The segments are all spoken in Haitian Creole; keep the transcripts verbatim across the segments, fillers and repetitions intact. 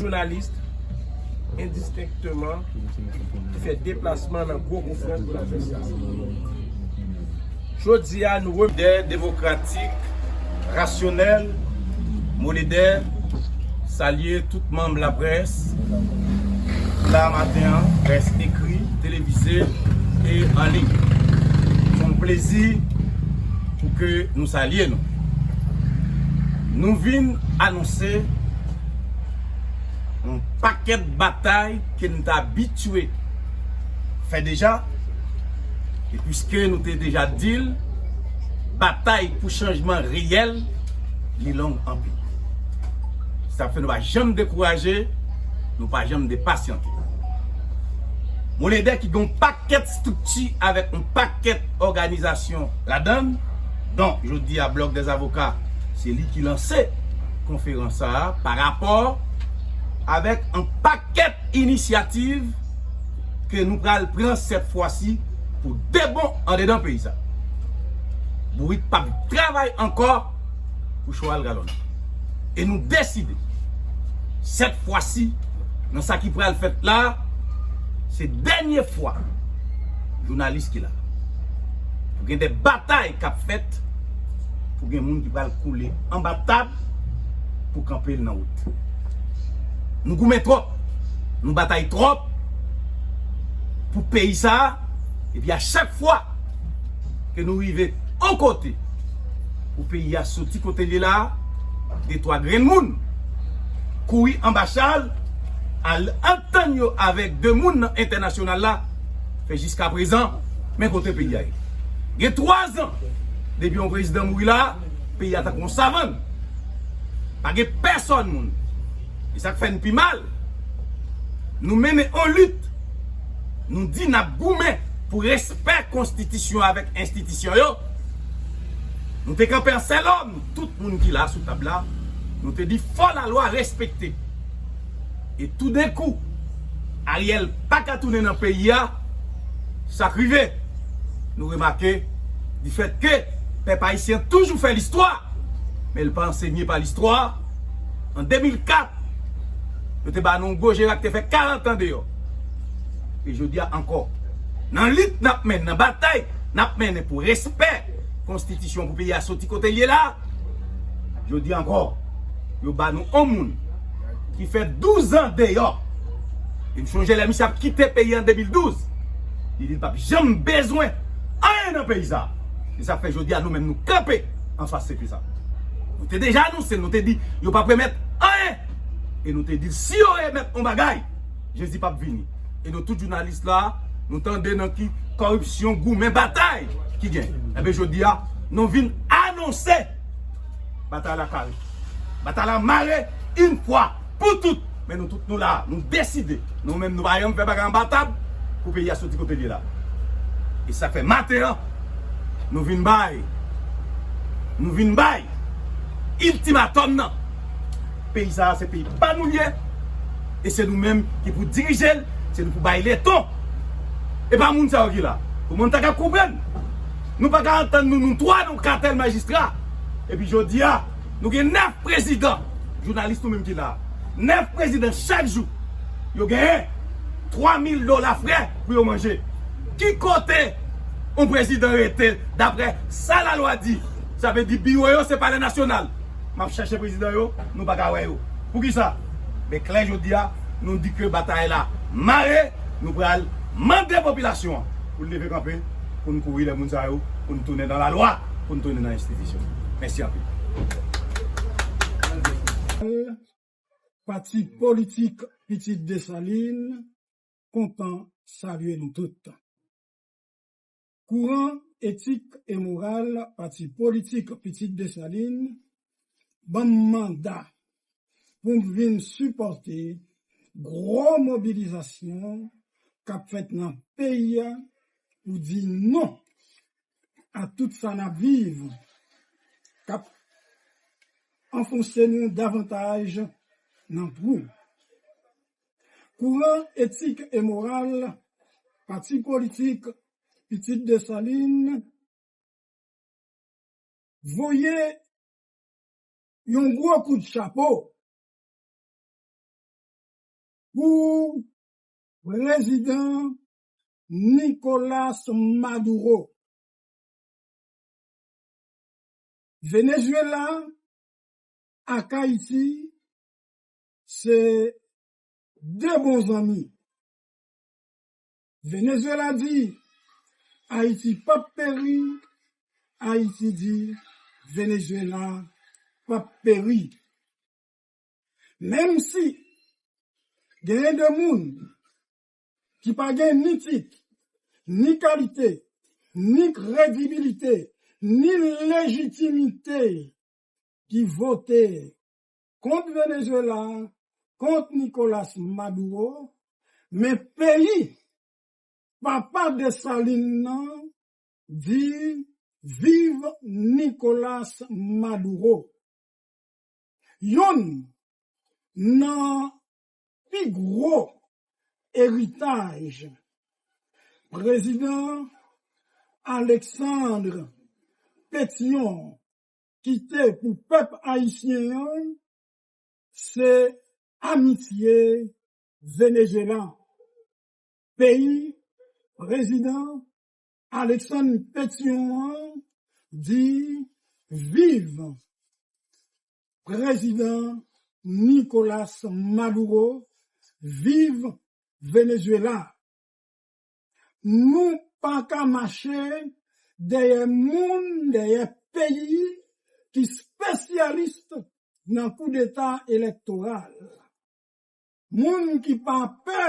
jounalis endistenkteman ki fè deplasman nan gwo gwo fwon pou laprès la. Jodi a, nou remèsye lidè demokratik, rasyonèl, Mo Leder, salye tout manm laprès la maten an, près ekri, televize e an liy. Se yon plezi pou ke nou salye nou. Nou vin anonse yon pakèt batay ke n t abitye fè deja, e piske nou te deja di l, batay pou chanjman reyèl, li long anpil. Sa fè nou pa janm dekouraje, nou pa janm depasyante. Mo Leder ki gen yon pakèt estrikti avèk yon pakèt òganizasyon ladan l. Donk, jodi a, Bloc des Avocats, se li ki lanse konferans sa a pa rapò avèk yon pakèt inisyativ ke nou pral pran sèt fwa si pou de bon andedan peyi sa. Bourik p ap travay ankò pou chwal galon. E nou deside, sèt fwa si, nan sa ki pral fèt la, se dènye fwa jounalis ki la. Pou gen de batay k ap fèt, pou gen moun ki pral koule anba tab pou kanpe l nan wout. Nou goumen twòp, nou batay twòp pou peyi sa a, epi a chak fwa ke nou rive yon kote pou peyi a soti kote l ye la, de twa grenn moun kouri anba chal, al antann yo avèk de moun nan entènasyonal la, fè jiskaprezan, men kote peyi a ye. Gen twa zan depi yon prezidan mouri la, peyi a tankou yon savann. Pa gen pèsòn moun. E sa k fè n pi mal, nou mennen yon lit. Nou di n ap goumen pou respè konstitisyon avèk enstitisyon yo. Nou te kanpe an sèl òm, tout moun ki la sou tab la, nou te di fò lalwa respekte. E toudenkou, Ariel pa ka tounen nan peyi a, sa k rive, nou remake, difèt ke pèp ayisyen toujou fè listwa, men l pa ansenye pa listwa. An de mil kat, yo te ba nou yon gwo jera ki te fè karant an deyò. E jodi a ankò, nan lit n ap mennen, nan batay n ap mennen pou respè konstitisyon, pou peyi a soti kote l ye la, jodi a ankò, yo ba nou yon moun ki fè douz an deyò. E m chonje lè misye ap kite peyi an de mil douz, li di l p ap janm bezwen anyen nan peyi sa. E sa fè jodi a nou menm nou kanpe anfas sepe sa. Nou te deja anonse l, nou te di yo p ap remèt anyen. E nou te di l si yo remèt yon bagay, Jezi p ap vini. E nou tout jounalis la, nou tande nan ki kòripsyon, goumen, batay ki gen. Enben jodi a, nou vin anonse batay la kare. Batay la mare, yon fwa pou tout. Men nou tout nou la, nou deside. Nou menm nou pa janm fè bagay anba tab pou peyi a soti kote l ye la. E sa fè maten an, nou vin bay, nou vin bay iltimatòm nan. Peyi sa a se peyi pa nou l ye. E se nou menm ki pou dirije l, se nou pou bay leton. E pa moun sa yo ki la. Pou moun ta ka konprann. Nou pa ka antann nou, nou twa, nou katèl majistra. Epi jodi a, nou gen nèf prezidan, jounalis nou menm ki la. Nèf prezidan chak jou, yo genyen twa mil dola frè pou yo manje. Ki kote yon prezidan rete, daprè sa lalwa di? Sa vle di biwo yo se Palè Nasyonal. M ap chèche prezidan yo, nou pa ka wè yo. Poukisa? Men klè jodi a, nou di ke batay la mare, nou pral mande popilasyon an pou l leve kanpe, pou n kouri dèyè moun sa yo, pou n tounen nan lalwa, pou n tounen nan enstitisyon. Mèsi anpil. Pati politik Pitit Desalin kontan salye nou tout. Kouran etik e moral Pati Politik Pitit Desalin ban m manda pou m vin sipòte gwo mobilizasyon k ap fèt nan peyi a pou di non a tout sa n ap viv, k ap anfonse nou davantaj nan twou. Kouran etik e moral Pati Politik Pitit Desalin voye yon gwo kout chapo pou prezidan Nicolas Maduro. Venezuela ak Ayiti se de bon zanmi. Venezuela di Ayiti p ap peri, Ayiti di Venezuela p ap peri. Menm si genyen de moun ki pa gen ni tit, ni kalite, ni kredibilite, ni lejitimite ki vote kont Venezuela, kont Nicolas Maduro, men peyi papa Desalin nan di viv Nicolas Maduro. Yonn nan pi gwo eritaj prezidan Alexandre Pétion kite pou pèp ayisyen an, se amitye Venezuela. Peyi prezidan Alexandre Pétion an di viv prezidan Nicolas Maduro, viv Venezuela. Nou pa ka mache dèyè moun, dèyè peyi ki espesyalis nan koudeta elektoral. Moun ki pa pè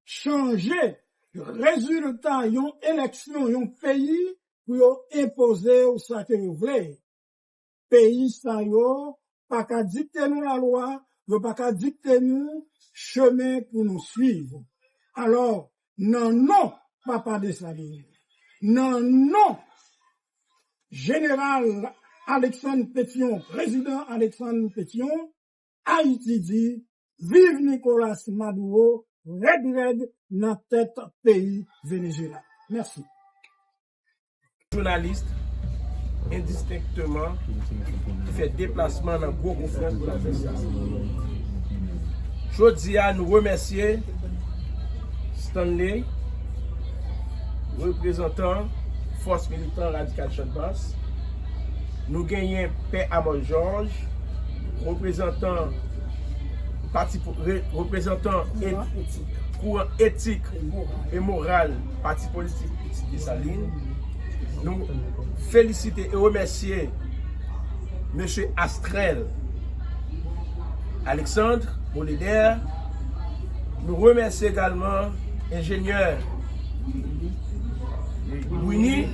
chanje rezilta yon eleksyon yon peyi pou yo enpoze w sa ke yo vle. Peyi sa yo pa ka dikte nou lalwa, yo pa ka dikte nou chemen pou nou swiv. Alò, nan non Papa Desalin, nan non Jeneral Alexandre Pétion, prezidan Alexandre Pétion, Ayiti di, viv Nicolas Maduro, rèd rèd nan tèt peyi Venezuela. Mèsi. Jounalis, endistenkteman, ki fè deplasman nan gwo konfyans pou laprès la. Jodi a, nou remèsye Stanley, reprezantan Fòs Militan Radikal Chanmas. Nou genyen Pè Amòs Jòj, reprezantan pati po-, re-, reprezantan et-, kouran etik e moral pati politik Pitit Desalin. Nou felisite e remèsye mesye Astrel Alexandre Moléder. Nou remèsye egalman enjenyè Winnie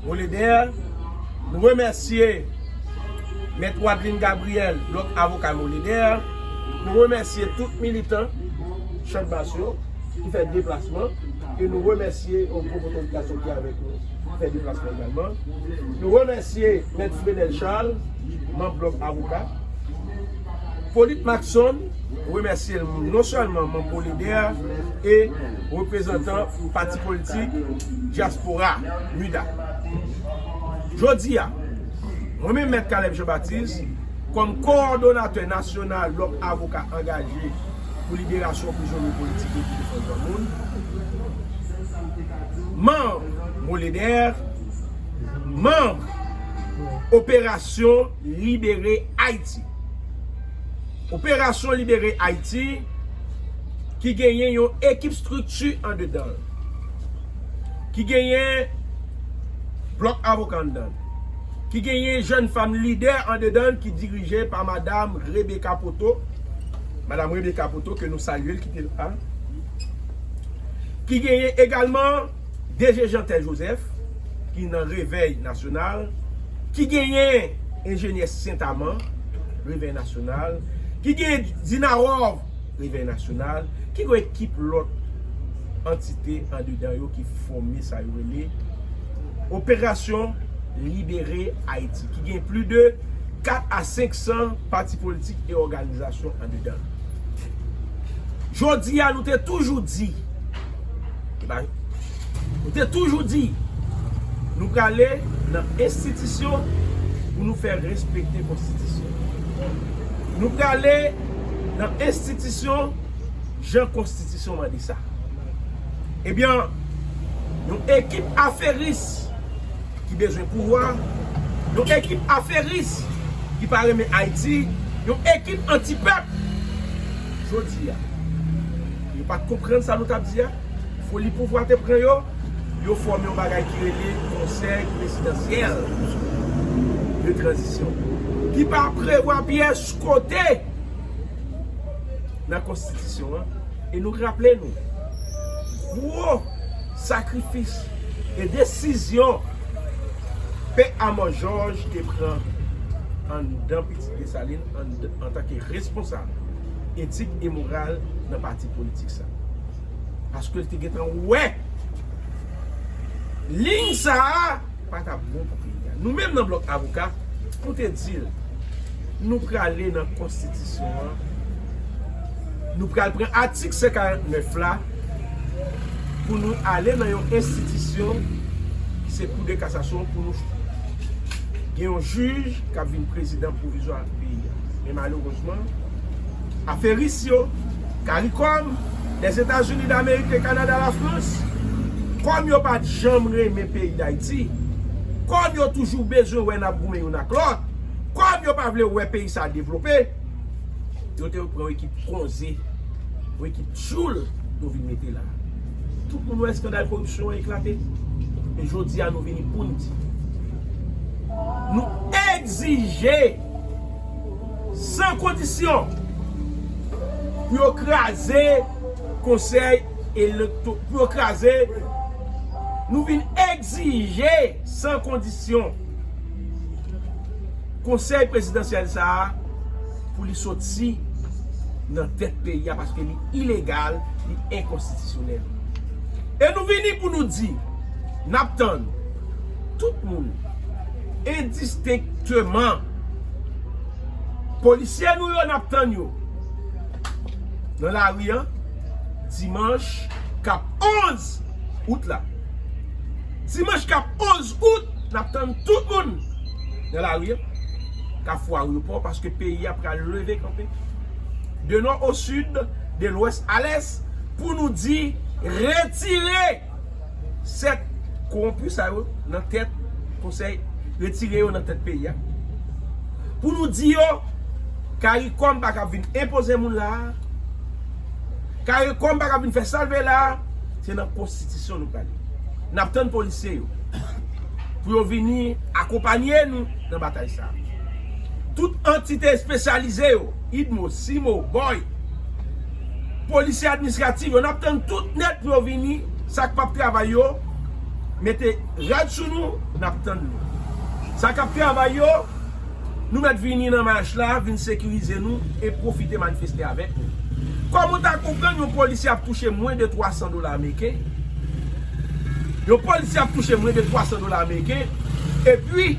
Moléder. Nou remèsye Mèt Wadlin Gabriel, Blòk Avoka Moléder. Nou remèsye tout militan Chanmas yo ki fè deplasman. E nou remèsye yon gwo potorik gason ki avèk nou, ki fè deplasman egalman. Nou remèsye Mèt Fredel Charles, manm Blòk Avoka. Polit Maxson, remèsye l non sèlman manm Moléder e reprezantan pati politik Dyaspora, MUDA. Jodi a, mwen menm Mèt Caleb Jean Baptiste, kòm kowòdonatè nasyonal Blòk Avoka Angaje pou Liberasyon Prizonye Politik e pou Defans Dwa Moun, manm Moléder, manm Operasyon Libere Ayiti. Operasyon Libere Ayiti ki genyen yon ekip estrikti andedan l, ki genyen Blòk Avoka anndan l, ki genyen jèn fanm lidè andedan l ki dirije pa Madam Rebecca Poto, Madam Rebecca Poto ke nou salye l, ki te la, ki genyen egalman D G Jeantel Joseph, ki nan Revèy Nasyonal, ki genyen enjenyè Sent Aman, Revèy Nasyonal, ki genyen Dinaròv, Revèy Nasyonal, ki gen ekip lòt antite andedan yo ki fòme sa yo rele Operasyon Libere Ayiti, ki gen plis de kat a senk san pati politik e òganizasyon andedan. Jodi a, nou te toujou di, e ba, nou te toujou di, nou prale nan enstitisyon pou nou fè respekte konstitisyon. Nou prale nan enstitisyon jan konstitisyon mande sa. Ebyen, yon ekip aferis ki bezwen pouvwa, yon ekip aferis ki pa renmen Ayiti, yon ekip antipèp. Jodi a, yo pa t konprann sa nou t ap di a. Foli pouvwa te pran yo, yo fòme yon bagay ki rele Konsèy Prezidansyèl de Tranzisyon, ki pa prevwa pyès kote nan konstitisyon an. E nou raple nou gwo sakrifis e desizyon P. Amò Jòj te pran anndan Pitit Desalin antanke responsab etik e moral nan pati politik sa. Paske l te gentan wè liy sa a pa t ap bon pou peyi a. Nou menm nan Blòk Avoka, nou te di l, nou prale nan konstitisyon an, nou pral pran atik san karant nèf la pou nou ale nan yon enstitisyon ki se Kou de Kasasyon pou nou gen yon jij k ap vin prezidan pwovizwa peyi a. Men malerezman, aferis yo, CARICOM, Lèzetazini Damerik, Kanada, Lafrans, kòm yo pa t janm renmen peyi Dayiti, kòm yo toujou bezwen wè n ap goumen youn ak lòt, kòm yo pa vle wè peyi sa devlope, yo te pran yon ekip konze, yon ekip tchoul, yo vin mete la. Tout moun wè eskandal koripsyon an eklate. E jodi a, nou vini pou n di, nou egzije san kondisyon pou yo kraze konsèy elekto, pou yo kraze, nou vin egzije san kondisyon konsèy prezidansyèl sa a pou li soti nan tèt peyi a, paske li ilegal, li enkonstitisyonèl. E nou vini pou nou di, n ap tann tout moun endistenkteman. Polisye nou yo, n ap tann yo nan lari an dimanch k ap onz out la. Dimanch k ap onz out, n ap tann tout moun nan lari an, Kafou Aryopò, paske peyi a pral leve kanpe. De nò o sid, de lwès a lès, pou nou di, retire sèt kowonpi sa yo nan tèt konsèy, retire yo nan tèt peyi a. Pou nou di yo, CARICOM pa ka vin enpoze moun la a. CARICOM pa ka vin fè sa l vle la a. Se nan konstitisyon nou prale. N ap tann polisye yo pou yo vini akonpanye nou nan batay sa a. Tout antite espesyalize yo, idmo, simo, bòy, polisye administratif yo, n ap tann tout nèt pou yo vini. Sa k p ap travay yo, mete rad sou nou, n ap tann nou. Sa k ap travay yo, nou mèt vini nan mach la, vin sekirize nou e pwofite manifeste avèk nou. Kòman w ta konprann yon polisye ap touche mwens de twa san dola ameriken? Yon polisye ap touche mwens de twa san dola ameriken, epi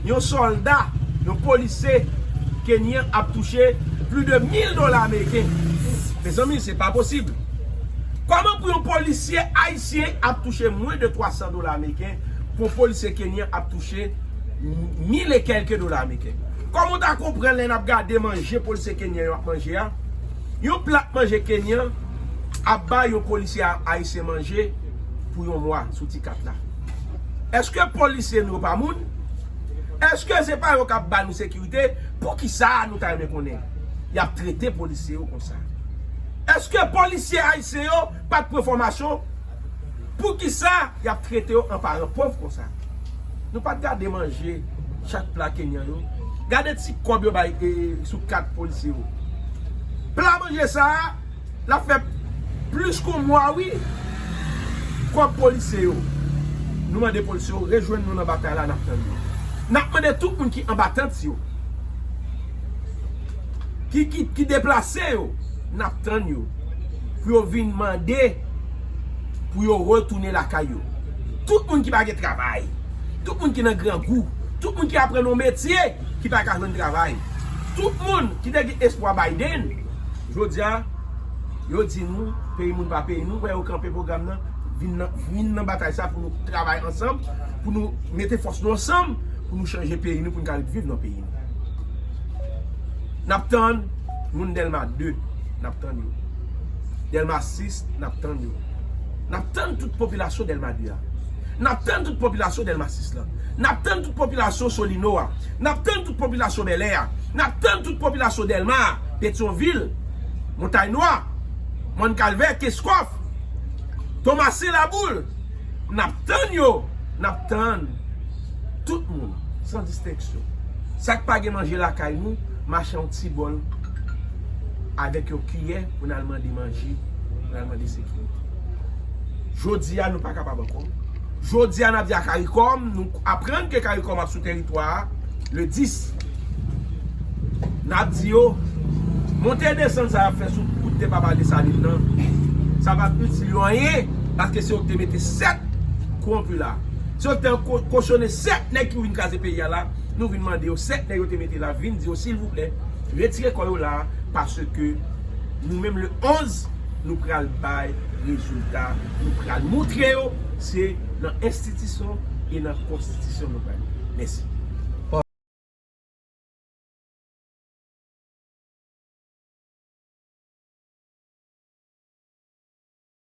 yon sòlda, yon polisye kenyan ap touche plis de mil dola ameriken. Mezanmi, se pa posib. Kòman pou yon polisye ayisyen ap touche mwens de twa san dola ameriken, pou yon polisye kenyan ap touche mil e kèlke dola ameriken? Kòman w ta konprann lè n ap gade manje polisye kenyan yo ap manje a? Yon plat manje kenyan ap bay yon polisye ayisyen manje pou yon mwa sou ti kat la. Èske polisye nou yo pa moun? Èske se pa yo k ap ba nou sekirite? Poukisa nou ta renmen konnen y ap trete polisye yo konsa? Èske polisye ayisyen yo pa t pran fòmasyon? Poukisa y ap trete yo an paran pòv konsa? Nou pa t gade manje chak pla kenyan yo. Gade ti kòb yo bay, e, sou kat polisye yo. Pla manje sa a, l ap fè plis ke yon mwa, wi. Kòb polisye yo. Nou mande polisye yo rejwenn nou nan batay la, n ap tann yo. N ap mande tout moun ki anba tant yo, ki, ki, ki deplase yo, n ap tann yo pou yo vin mande pou yo retounen lakay yo. Tout moun ki pa gen travay, tout moun ki nan grangou, tout moun ki aprann yon metye ki pa ka jwenn travay, tout moun ki te gen espwa Biden, jodi a, yo di nou, peyi moun pa peyi nou, wè yo kanpe pwogram nan, vin nan, vin nan batay sa pou nou travay ansanm, pou nou mete fòs nou ansanm, pou nou chanje peyi nou, pou nou ka ret viv nan peyi nou. N ap tann moun Dèlma de, n ap tann yo. Dèlma sis, n ap tann yo. N ap tann tout popilasyon Dèlma de a. N ap tann tout popilasyon Dèlma sis la. N ap tann tout popilasyon Solino a. N ap tann tout popilasyon Bèlè a. N ap tann tout popilasyon Dèlma a, Petyonvil, Montay Nwa, Mòn Kalvè, Keskòf, Tomasen, Laboul. N ap tann yo. N ap tann tout moun, san distenksyon. Sa k pa gen manje lakay nou, mache yon ti bòl avèk yon kiyè pou n al mande manje, pou n al mande sekirite. Jodi a, nou pa kapab ankò. Jodi a, n ap di a Karikòm, nou aprann ke Karikòm ap sou teritwa a le dis. N ap di yo, monte e desann sa y ap fè sou wout de Papa Desalin nan, sa p ap itil yo anyen, paske se yo ki te mete sèt kowonpi la. Se yo ki te ko-, kochone sèt nèg ki vin kraze peyi a la. Nou vin mande yo, sèt nèg yo te mete la, vin di yo, silvouplè, retire kò yo la, paske nou menm le onz, nou pral bay rezilta, nou pral moutre yo, se nan enstitisyon e nan konstitisyon nou pral. Mèsi.